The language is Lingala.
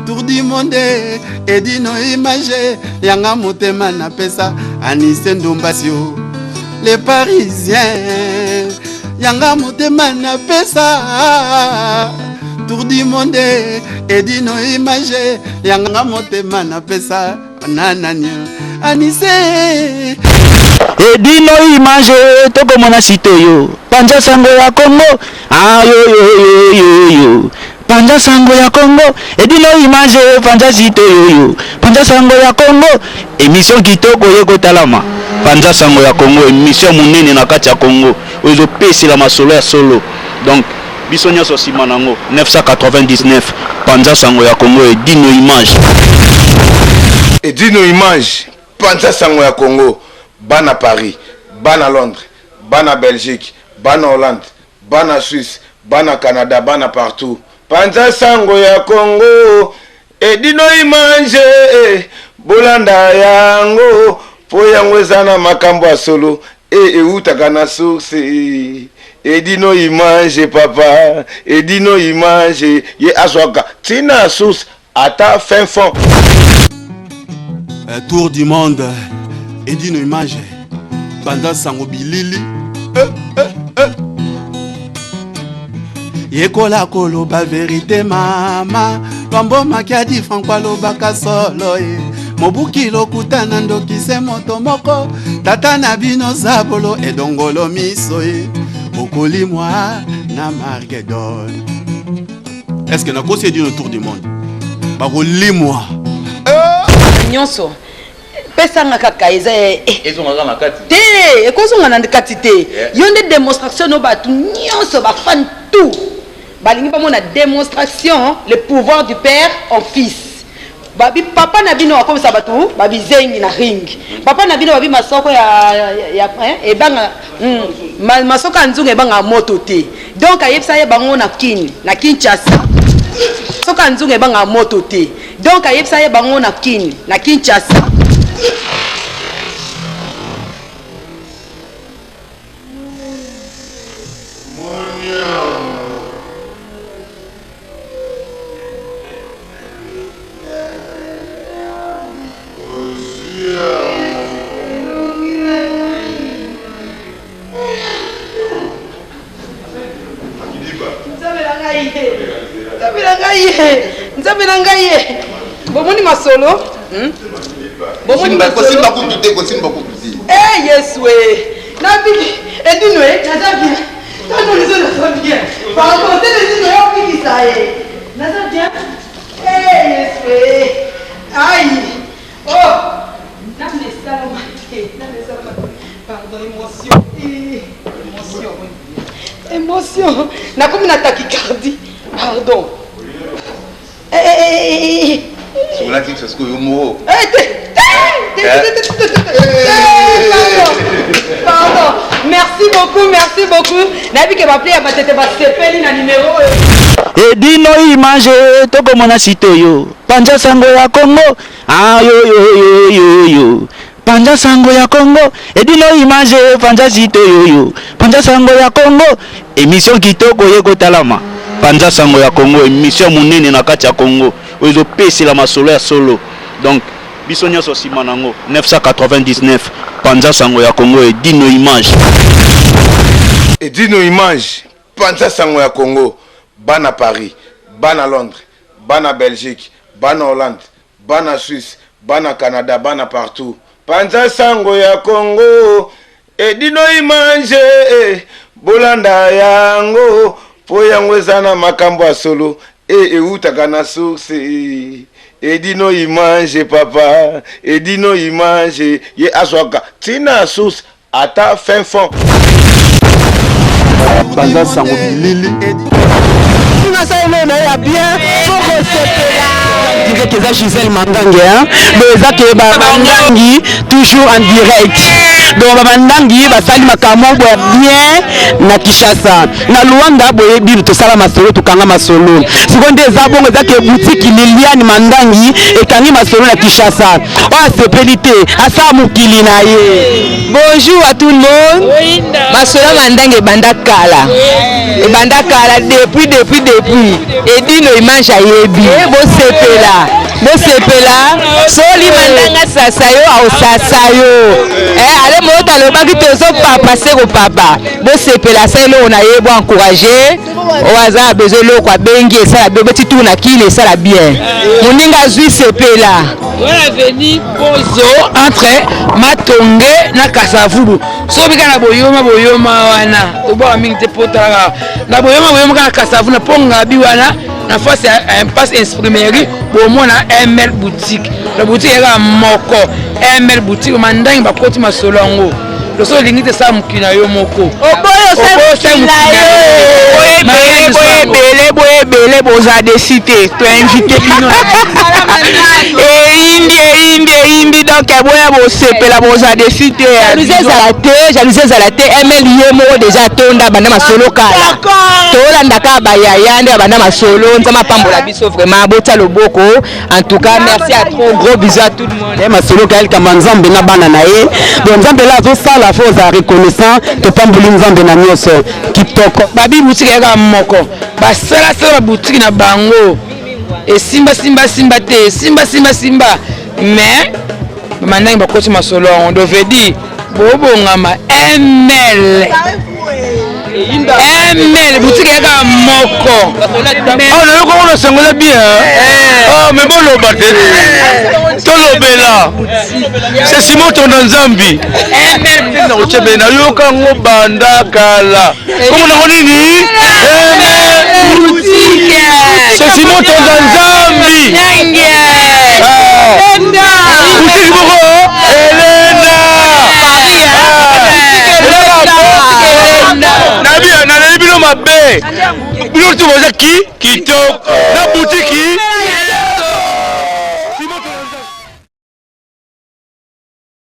Tour du monde edino image yanga motema napesa anise ndombasio le parisien yanga motema napesa tour du monde edino image yanga motema napesa nanani anise edino image tokomona site oyo panza sango ya congo ayoyoyoyoyo panza sango ya congo edino image panza site oyo panza sango ya congo emission kitoko ye kotalama panza sango ya congo emission monene na kati ya congo oyo ezopesela masolo ya solo donc biso nyonso nsima nango 999 panza sango ya congo edino image. Edino image panza sango ya congo bana paris bana londres bana belgique bana hollande bana suisse bana canada bana partout panza sango ya congo edino image bolanda yango po yango eza na makambo ya solo e ewutaka na source edino image papa edino image ye azwaka ntina source ata fin fond. Tour du monde edino image banda sango bilili eh, eh, eh. Yekola koloba verite mama lwambo makiadi franco alobaka solo ye mobuki lokuta na ndoki se moto moko tata na bino zabolo edongolo miso ye bokolimwa na margedon. Est-ce que nakosi edino tour du monde bakolimwa nyonso pesanga kaka eza ezonga na kati te, ekozonga na kati te. Yo nde démonstration no bato nyonso bafan tout balingi bamona démonstration, le pouvoir du père en fils. Babi papa na bino akomisa bato babizengi na ring. Papa na bino babi masoko ya ebanga masoko ya nzungu ebanga moto te. Donc ayebisa ye bango na Kini, na Kinshasa, masoko ya nzungu ebanga moto te. Donc ayebisa ye bango na Kini, na Kinshasa. Nzambe na ngai, Nzambe na ngai, Nzambe na ngai, bomoni masolo, Bomoni masolo. Kutu te, kosimba kutu te. Eh Yesu e, nabiki edino e, naza bien tango lizo, naza bien. Pardon te, edino yo obikisa ye, naza bien. Eh Yesu e, ai oh, nanu esalama te, nanu esalama te. Pardon, émotion, eh, émotion, émotion, nakomi na tachycardie, pardon. Eh, eh, eh, eh. Olati sikoyo yo moko. Eh, te, te, te, te, te, te, te, te, pardon, pardon. Merci beaucoup, merci beaucoup. Nayebi ke baple ya batete basepeli na numero oyo. Edino image tokomona site oyo panza sango ya congo ayoyoyoyoyo panza sango ya congo edino image panza site oyo panza sango ya congo emission kitoko ye kotalama panza sango ya congo emission monene na kati ya congo oyo ezopesela masolo ya solo donc biso nyonso nsima nango 999 panza sango ya congo edino image. Edino image panza sango ya congo bana paris bana londres bana belgique bana hollande bana suisse bana canada bana partout panza sango ya congo edino image bolanda yango po yango eza na makambo ya solo e ewutaka na source edino image papa edino image ye azwaka ntina source ata fin fond. Panza sango bilili. Nasala na ya bien pokosepela direct eza Gisèle Mangange, hein? Bon, eza ke bangangi toujours en direct. Donc bamandangi basali makambo ya bien na Kinshasa, na Luanda. Boyebi, tosala masolo, tokanga masolo. Sikoyo nde eza bongo, eza ke boutique Liliane Mandangi ekangi masolo na Kinshasa. Oyo asepeli te, asala mokili na ye. Bonjour à tout le monde. Masolo Mandangi ebanda kala. Ebanda kala depuis depuis depuis. Edino image ayebi. Bosepela. Bosepela. Soli Mandanga sasa yo ausasa yo. Eh ale moto alobaki tozopapa se kopapa. Bosepela, sa eloko na ye, bo encourager. Oyo aza na besoin eloko, abengi, esala bien. Obeti tour na kini, esala bien. Moninga azwi, sepela. Wana avenue Pozo, entre Matonge na Kasavubu. Soki kaka na boyoma boyoma wana, tobwaka mingi te po talaka na boyoma boyoma kaka na Kasavubu, na mpo ngabi wana, na face ya impasse imprimerie, bomona ML Boutique. Na boutique eyaka moko, ML Boutique Mandangi, bakoti masolo yango. Loso olingi te, sala mokili na yo moko. Oboyi, osala mokili na yo. Boyebele, boyebele, boyebele, boza déçus te. Toinvite bino, eyindi, eyindi, eyindi. Donc boya, bosepela, boza déçus te. Jalousie ezala te, jalousie ezala te. ML ye moko déjà atonda, banda masolo kala. Tolanda kaka bayaya nde banda masolo. Nzambe apambola biso vraiment, botia loboko. En tout cas, merci à trop, gros bisous à tout le monde. Ye masolo kaya likambo ya Nzambe na bana na ye. Donc Nzambe la azosala, fo ozala reconnaissant. Topamboli Nzambe na nyonso kitoko. Babi boutique eyaka moko, basalasala baboutique na bango, esimba simba simba te, simba simba simba, mais bamandangi bakoti masolo yango. Donc veut dire bobongama, ML, ML Boutique eyaka moko. Awa nayoka ngo na sango eza bien. Ah, mais boloba te, tolobela. C'est Simon Tonda Nzambi na kotyebe. Nayoka ngo banda kala. Kombo nango nini? C'est Simon Tonda Nzambi. Ah. Boutique moko Elena. Nayebi, naleli bino mabe. Bino tu boza ki kitoko na boutique.